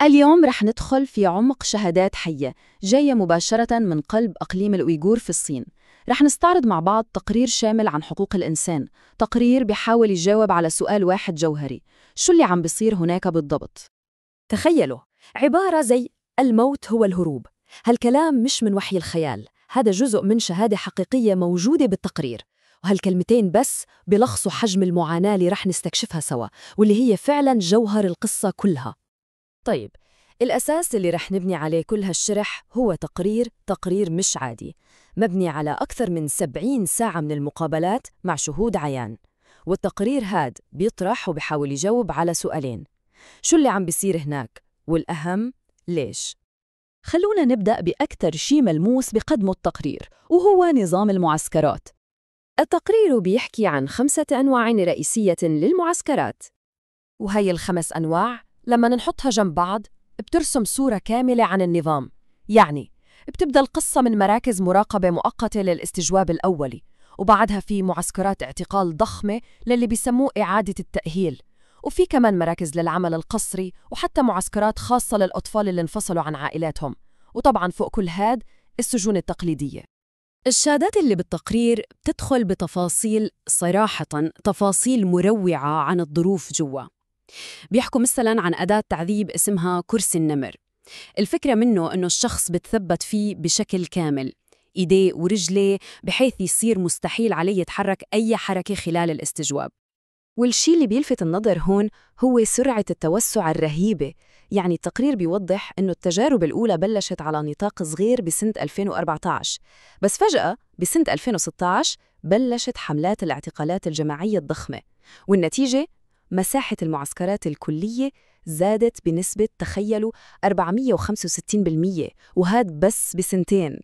اليوم رح ندخل في عمق شهادات حية جاية مباشرة من قلب أقليم الأويغور في الصين. رح نستعرض مع بعض تقرير شامل عن حقوق الإنسان، تقرير بيحاول يجاوب على سؤال واحد جوهري: شو اللي عم بيصير هناك بالضبط؟ تخيلوا عبارة زي الموت هو الهروب. هالكلام مش من وحي الخيال، هذا جزء من شهادة حقيقية موجودة بالتقرير، وهالكلمتين بس بلخصوا حجم المعاناة اللي رح نستكشفها سوا، واللي هي فعلا جوهر القصة كلها. طيب، الأساس اللي رح نبني عليه كل هالشرح هو تقرير مش عادي، مبني على أكثر من 70 ساعة من المقابلات مع شهود عيان. والتقرير هاد بيطرح وبيحاول يجاوب على سؤالين: شو اللي عم بيصير هناك؟ والأهم، ليش؟ خلونا نبدأ بأكثر شيء ملموس بقدمه التقرير، وهو نظام المعسكرات. التقرير بيحكي عن 5 أنواع رئيسية للمعسكرات، وهي ال5 أنواع لما نحطها جنب بعض بترسم صورة كاملة عن النظام. يعني بتبدأ القصة من مراكز مراقبة مؤقتة للاستجواب الأولي، وبعدها في معسكرات اعتقال ضخمة للي بيسموه إعادة التأهيل، وفي كمان مراكز للعمل القسري، وحتى معسكرات خاصة للأطفال اللي انفصلوا عن عائلاتهم، وطبعاً فوق كل هاد السجون التقليدية. الشهادات اللي بالتقرير بتدخل بتفاصيل، صراحة تفاصيل مروعة عن الظروف جوا. بيحكوا مثلاً عن أداة تعذيب اسمها كرسي النمر. الفكرة منه إنه الشخص بتثبت فيه بشكل كامل، إيديه ورجليه، بحيث يصير مستحيل عليه يتحرك أي حركة خلال الاستجواب. والشي اللي بيلفت النظر هون هو سرعة التوسع الرهيبة. يعني التقرير بيوضح إنه التجارب الأولى بلشت على نطاق صغير بسنة 2014، بس فجأة بسنة 2016 بلشت حملات الاعتقالات الجماعية الضخمة، والنتيجة مساحة المعسكرات الكلية زادت بنسبة تخيلوا 465%، وهاد بس بسنتين.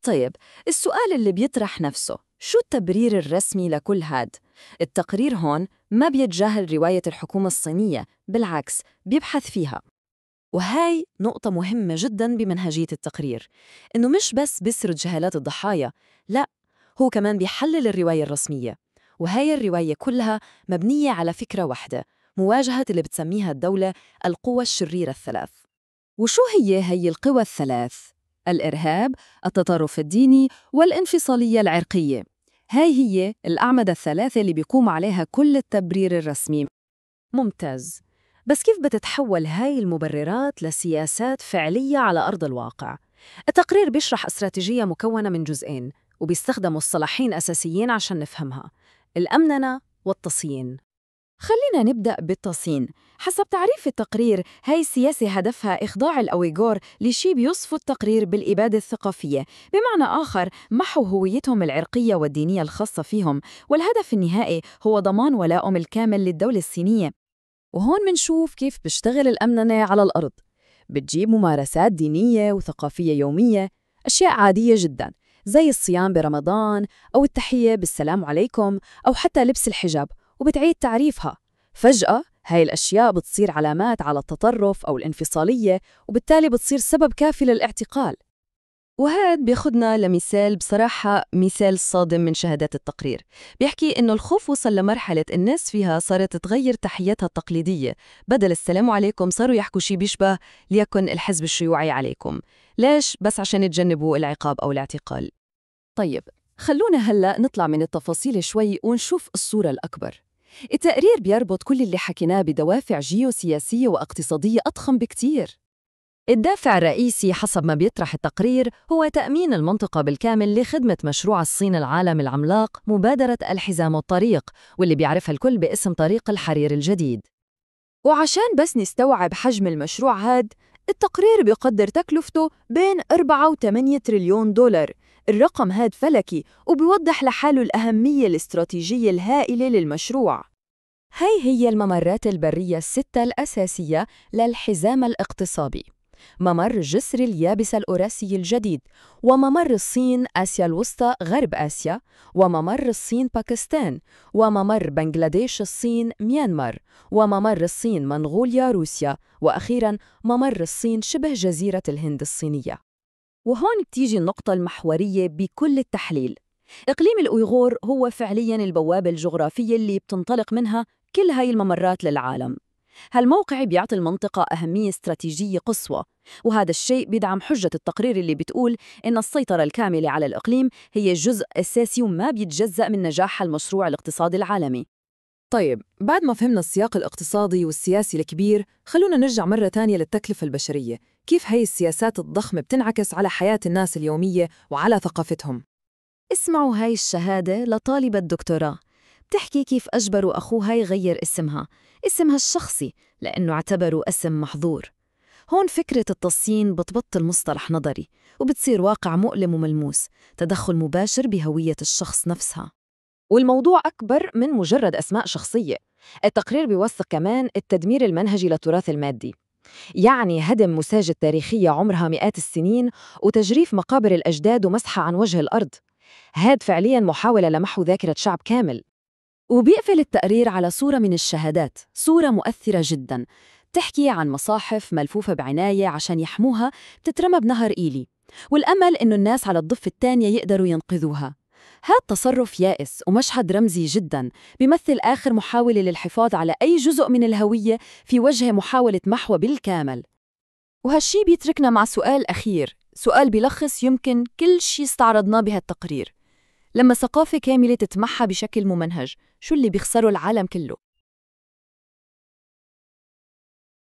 طيب، السؤال اللي بيطرح نفسه، شو التبرير الرسمي لكل هاد؟ التقرير هون ما بيتجاهل رواية الحكومة الصينية، بالعكس بيبحث فيها. وهاي نقطة مهمة جداً بمنهجية التقرير، إنه مش بس بيسرد جهالات الضحايا، لا، هو كمان بيحلل الرواية الرسمية. وهاي الرواية كلها مبنية على فكرة واحدة، مواجهة اللي بتسميها الدولة القوى الشريرة الثلاث. وشو هي القوى الثلاث؟ الإرهاب، التطرف الديني، والانفصالية العرقية. هاي هي الأعمدة الثلاثة اللي بيقوم عليها كل التبرير الرسمي. ممتاز. بس كيف بتتحول هاي المبررات لسياسات فعلية على أرض الواقع؟ التقرير بيشرح استراتيجية مكونة من جزئين، وبيستخدم مصطلحين أساسيين عشان نفهمها: الأمننة والتصين. خلينا نبدأ بالتصين. حسب تعريف التقرير، هاي السياسة هدفها إخضاع الأويغور لشي بيوصفه التقرير بالإبادة الثقافية، بمعنى آخر محو هويتهم العرقية والدينية الخاصة فيهم، والهدف النهائي هو ضمان ولائهم الكامل للدولة الصينية. وهون منشوف كيف بيشتغل الأمننة على الأرض. بتجيب ممارسات دينية وثقافية يومية، أشياء عادية جداً زي الصيام برمضان أو التحية بالسلام عليكم أو حتى لبس الحجاب، وبتعيد تعريفها. فجأة هاي الأشياء بتصير علامات على التطرف أو الانفصالية، وبالتالي بتصير سبب كافي للاعتقال. وهذا بياخدنا لمثال، بصراحة مثال صادم من شهادات التقرير. بيحكي إنه الخوف وصل لمرحلة الناس فيها صارت تغير تحياتها التقليدية، بدل السلام عليكم صاروا يحكوا شي بيشبه ليكن الحزب الشيوعي عليكم. ليش؟ بس عشان يتجنبوا العقاب أو الاعتقال. طيب، خلونا هلأ نطلع من التفاصيل شوي ونشوف الصورة الأكبر. التقرير بيربط كل اللي حكيناه بدوافع جيوسياسية واقتصادية أضخم بكتير. الدافع الرئيسي حسب ما بيطرح التقرير هو تأمين المنطقة بالكامل لخدمة مشروع الصين العالمي العملاق، مبادرة الحزام والطريق، واللي بيعرفها الكل باسم طريق الحرير الجديد. وعشان بس نستوعب حجم المشروع هاد، التقرير بيقدر تكلفته بين 4 و8 تريليون دولار. الرقم هاد فلكي، وبيوضح لحاله الأهمية الاستراتيجية الهائلة للمشروع. هاي هي الممرات البرية الستة الأساسية للحزام الاقتصادي: ممر جسر اليابسة الأوراسي الجديد، وممر الصين آسيا الوسطى غرب آسيا، وممر الصين باكستان، وممر بنغلاديش الصين ميانمار، وممر الصين منغوليا روسيا، وأخيراً ممر الصين شبه جزيرة الهند الصينية. وهون بتيجي النقطة المحورية بكل التحليل. إقليم الأويغور هو فعلياً البوابة الجغرافية اللي بتنطلق منها كل هاي الممرات للعالم. هالموقع بيعطي المنطقة أهمية استراتيجية قصوى، وهذا الشيء بيدعم حجة التقرير اللي بتقول إن السيطرة الكاملة على الإقليم هي جزء أساسي وما بيتجزأ من نجاح المشروع الاقتصادي العالمي. طيب، بعد ما فهمنا السياق الاقتصادي والسياسي الكبير، خلونا نرجع مرة تانية للتكلفة البشرية. كيف هي السياسات الضخمة بتنعكس على حياة الناس اليومية وعلى ثقافتهم؟ اسمعوا هاي الشهادة لطالبة دكتوراه بتحكي كيف أجبروا أخوها يغير اسمها الشخصي، لأنه اعتبروا اسم محظور. هون فكرة التصين بتبطل مصطلح نظري وبتصير واقع مؤلم وملموس، تدخل مباشر بهوية الشخص نفسها. والموضوع أكبر من مجرد أسماء شخصية. التقرير بيوثق كمان التدمير المنهجي للتراث المادي، يعني هدم مساجد تاريخية عمرها مئات السنين وتجريف مقابر الأجداد ومسحها عن وجه الأرض. هاد فعلياً محاولة لمحو ذاكرة شعب كامل. وبيقفل التقرير على صورة من الشهادات، صورة مؤثرة جداً، تحكي عن مصاحف ملفوفة بعناية عشان يحموها بتترمى بنهر إيلي، والأمل إنه الناس على الضفة الثانية يقدروا ينقذوها. هذا تصرف يائس ومشهد رمزي جداً، بيمثل آخر محاولة للحفاظ على أي جزء من الهوية في وجه محاولة محوها بالكامل. وهالشي بيتركنا مع سؤال أخير، سؤال بيلخص يمكن كل شي استعرضناه بهالتقرير. لما ثقافة كاملة تتمحى بشكل ممنهج، شو اللي بيخسره العالم كله؟